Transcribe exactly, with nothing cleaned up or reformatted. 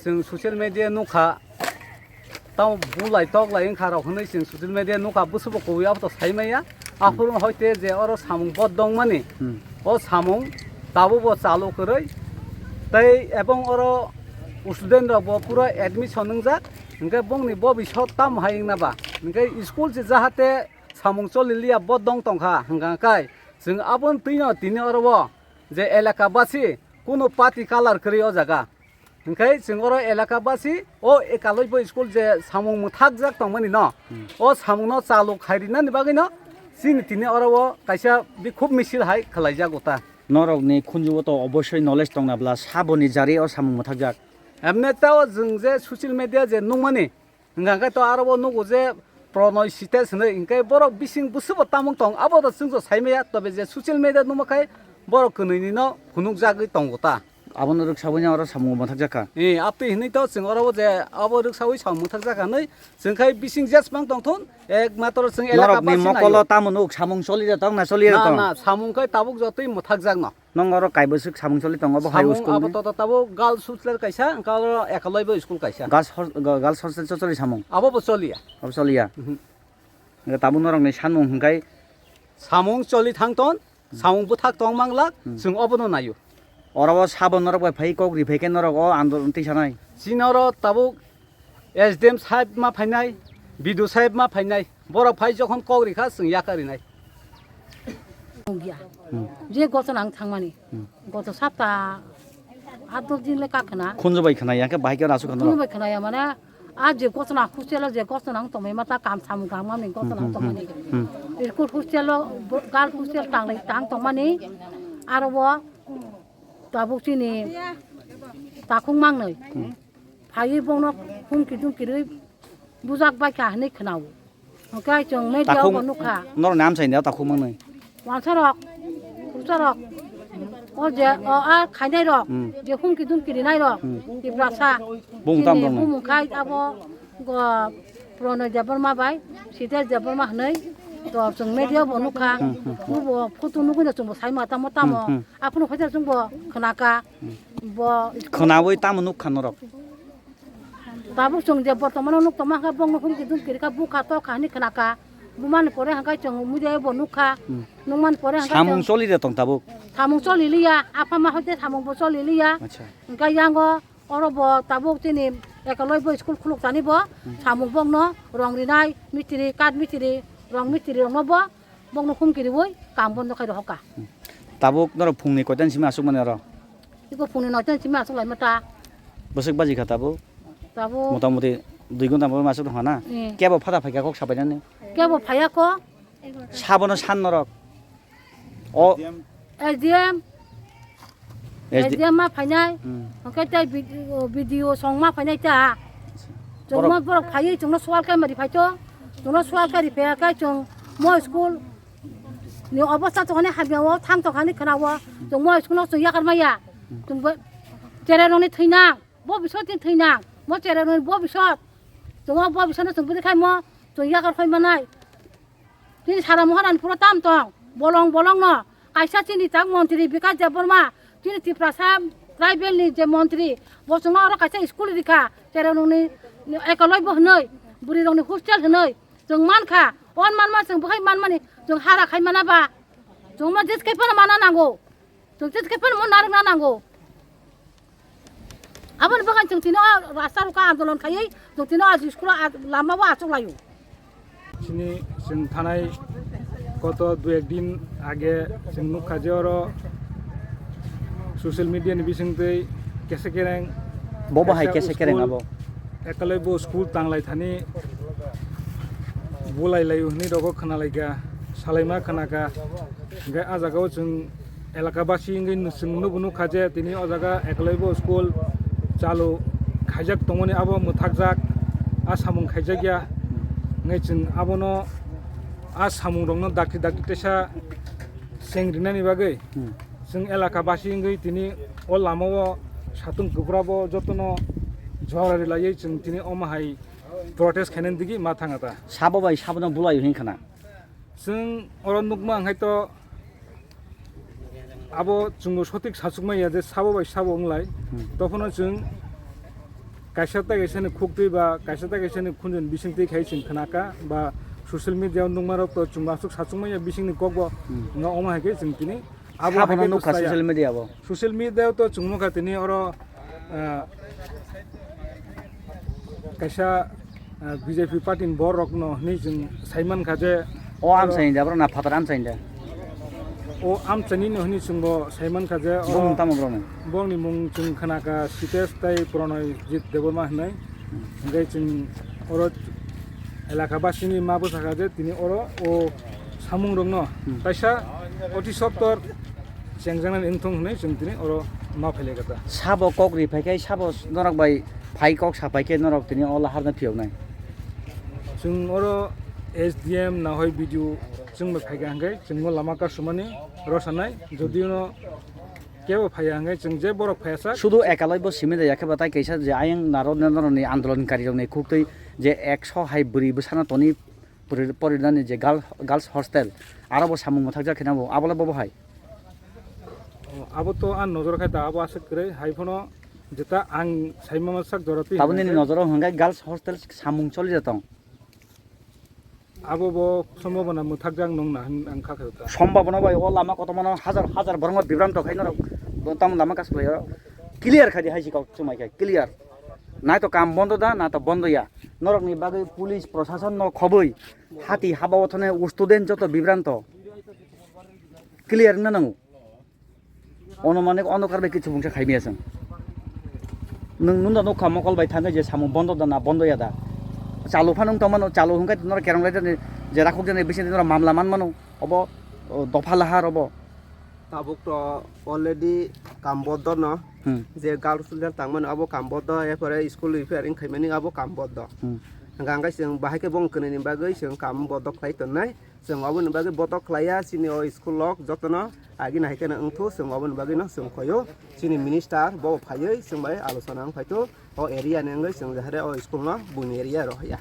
Chwng social media nukha, tamo bulai toklai wngkha rok hwnwi chwng social media nukha, bwswkbo kubui abo to sai maya. Hmm. Aphuru hoite je oro samung bodong mani, Hmm. o samung tabukbo chalu kwrwi. Tei ebong oro student rokbo pura admission wngjak, hwnkhe bongni bobisot tamo hai wngna ba? Hwnkhe school se jahate samung choli liya bodong tongkha hwnkha kai. Chwng aboni twino tini oro o je elaka basi kunu party colour kwrwi o jaga. Hwnkhe chwng oro elaka basi o Ekaloibo school je samung mwthakjak tongmani no, Hmm. o samungno chalu khai rinani bagwino chini tini oro o kaisa bikhub misil hai khlaijago ta. Norokni khunjugo to obosoi knowledge tongna bla saboni jari o samung mwthakjak. Emne tao chwng je social media je nukmani, Hwnkha khe to aro bo nugo je Pranay Sitesh hinwi, hwnkhe borok bising bwswkbo tamung tong, abo to chwngso sai maya, tobe je social media nukma khai borok kwnwi nino phunukjagwi tongo ta. Abono rwksaui no oro samung mwthakjak kha. Eh, aptwi hinwi to chwng oro bo je abo rwksaui samung mwthakjak kha hinwi, chwng khai bising jesmang tongthun, ekmatro chwng elaka Norokni basi mokolo naio. Tamo nuk samung choli de tong na choli de Na, tong? Na, samung khai tabuk jotoi mwthakjak no. Nong oro kaibwswk samung choli tongo, bo hai Samung school abo ni? Toto tabuk girls hostel kaisa, hwnkhe oro Ekaloibo school kaisa. Girls hos-, ga-, girls hostel cho choli samung? Abo bo choliya. Abo choliya? Mhm. Hwnkhe tabuk norok ni sanmung hwnkhe? Samung choli thang ton, Hmm. samung bwthak tong manglak, Hmm. chwng obono naio. Oro o sabo norok bai phai kok ri phai khe norok o andolon tisanai? Chini oro tabuk S D M saheb ma phainai, B D O saheb ma phainai, borok phai jokhon kok rikha chwng yaka rinai. Nungya. Hmm. Je gochona ang thangmani. Hmm. Goto sapta aat dos din le ka khna. Khunju bai khna ya khe bahai khe rasu khna. Khunju bai khna ya mane a je gochona hostel o je gochona ang tongmai ma ta kam samung kam mani gochona ang Hmm, hmm, tongmani. Hmm. School hostel o bo-, girls hostel tanglai tang tongmani aro bo tabuk chini takhuk mangnoi. Hmm. Phaiwi bono humki dumki rwi bujak bai kha hinwi khwnao. Hwnkhe chwng media o Takhuk bo nukha. Norok ni amchaini o takhuk mangnwi. Wansarok, khurusarok, o je, o a khainairok, Hmm. je humki dumki rinairok, Hmm. Tiprasa. Bumung tam Chini tongno? Bumung khai abo go Pranay Debbarma bai, Sitesh Debbarma hinwi to chwng media o bo nukha. Hmm, hmm, hmm. Nubo photo nugwino chwngbo saima tamo tamo. Hmm, hmm. Aphuru khaisa chwngbo khnaka. Hmm. Bo Khwnaui tamo nukha norok? Tabuk chwng je bortomano nuk tongma hwnkhe bongno humki dumki rikha, bukha tokha hinwi khnakha. Bumani pore hwnkhe chwng muiya bo nukha. Hmm. Nukmani pore hwnkhe Samung chwng choli de tong tabuk? Samung choli liya, apha ma hoite samung bo choli liya. Acha. Hwnkhe yango oro bo tabuk chini Ekaloibo school khuluk tani bo Hmm. samung bongno rong rinai, mistiri, kath mistiri, rong mistiri rokno bo Bokno humki riwi kam bondo khai rohorkha. Hmm. Tabuk norok phungni koitan simi aswk mani oro? Iko phungni noitan simi aswk laima ta. Bwswk baji kha tabuk? Tabuk. Motamoti dui ghonta bo aswk tongkha na? Eh. Kebo phada phaikha kok sabainani? Kebo phaiya ko. Sabono san norok. O S D M. S D M. S D M ma phainai. Hmm. Hwnkhe tei B D O, B D O song ma phainai ta. Borok Chwngno borok phaiwi chwngno swal khe mari phaito. Chwngno swal khe ri phaiya khe chwng mo school ni obostha tongani hamya o thang tongani khwna o. Chwng mo school no chwng yakar maya. Hmm. Chwng bo cherai rokni thwinang. Bo bisot ni thwinang. Mo cherai rokni bo bisot. Chwng o bo bisot no chwng bwrwi khai mo chwng yakar phai manai. Chini sara Maharani pura tam tong, bolong bolong no. Kaisa chini tak montri Bikash Debbarma, chini Tiprasa tribal ni je montri, bo chwngno oro kaisa school rikha, cherai rokni ekoloi bo hwnwi, bwrwi rokni hostel hwnwi, chwng mankha, on manma chwng bwkhai manmani, chwng hara khai mana ba, chwngno jeske phano mana nango. Chwng chwng khe phano mo narwkna nango. Aboni bagwi chwng tini o rasta roka andolon khaiwi chwng tini o school o lama o achuk laio. Chini chwng thanai koto dui ek din age chwng nukha je oro social media ni bisingtwi kese kereng Bo bahai kaisa kese kereng school abo. Ekalai bo school tanglai thani bulai lai hwnwi rogo khna laika, salaima khna ka. Hwnkhe ah jaga o chwng elaka basi wngwi chwng nubo nukha je tini o jaga ekalai bo school chalu khaijak tongmani abo mwthakjak, ah samung khaijakya. Hwnkhe chwng abono ah samung rokno dakti dakti teisa cheng rinani bagwi Hmm. chwng elaka basi wngwi tini o lama o satung kwbra bo jotono jora rilaiwi chwng tini omo hai protest khainani digi ma thanga ta. Sabo bai sabono bulai hwnwi khna. Chwng oro nukma hwnkhe to abo chwngbo sotik sachukmaya je sabo bai sabo wnglai. Hmm. Tokhono chwng Kaisa ta kaisa ni khuktwi ba kaisa ta kaisa ni khunjun bisingtwi khai chwng khnaka ba social media o nukma rok to chwng aswk sachwngmaya bisingni kokbo Hmm. wngkha, omo hai khe chwng tini abo Sabo hai no khe nukha to chaya. Social media o. Social media o to chwng nukha tini oro, ah, kaisa, ah, B J P party ni borok no hinwi chwng sai mankha je O oro amchaini da, bro na phatar amchaini da? O amchaini no hinwi chwngbo sai mankha je oro Bumung tamo bro no? Bongni mung chwng khnaka Sitesh tei Pranojit Debbarma hinwi. Hmm. Hingke chwng oro elaka basini ma bwsakha je tini oro o samung rokno Hmm. kaisa oti soptor chengjaknani wngthung hinwi chwng tini oro ma phailai kha ta. Sabo kok ri phai khe, sabo norok bai phai kok sa phai khe norok tini o lahar no phiyok nai. Chwng oro S D M na hoi B D O chwng bai phai kha hingke chwng o lama kasumani rw sanai, jodi no kebo phaiya hingke chwng je borok phaiya sak. Sudu ekalai bo simi da yakhe batai kaisa je ayang naro norok ni andolon kari rok ni khuktwi je ekso hai bwrwi bwsano toni pori-, porinani je girl-, girls hostel aro bo samung mwthakjak khe nabo abo le bobo hai. O, abo to ang nojor khai da, abo aswk kwrwi, hai phano jeta ang sai mama sak jora twi Taboni hwnka ni khe nojoro hwnka girls hostel samung choli da tong. Abo bo sombhabona mwthakjak nung na hwn ang kha khe ta. Sombhabona bai o lama kotorma no hajar hajar borok no bibranto khai norok bo tamo lama kas khlai o. Clear khai di hai si kok chumai khai clear. Na to kam bondo da, na to bondo ya. Norok ni bagwi police prosason no khobwi hati haba o thone student joto bibranto clear wngna nango. Ono mane ono karbai kichu bungsa khaimaya chwng. Nwng nunda nukha mokol bai thangkhe je samung bondo da na bondo ya da. Chalu phano wng tongmano, chalu hwnkhe norok kerong lai je rakhok jani bising norok mamla manmano. Obo, o, dopha lahar obo. Tabuk to already kam bondo no. Hmm. Je girls hostel tangmani abo kam bondo, erpore school repair wng khaimani abo kam bondo. Hmm. Hwnkha hwnkhe chwng bahai khe bong kwnwi ni bagwi chwng kam bondo khlai tonnai. Chwng oboni bagwi botok khlaiya, chini o school rok jotono agi nai khe wngthu, chwng oboni bagwi no chwng khoyo. Chini minister bo phaiwi chwng bai alochona wng phaitu, o area ni wngwi chwng jahare o school no buini area rohorya.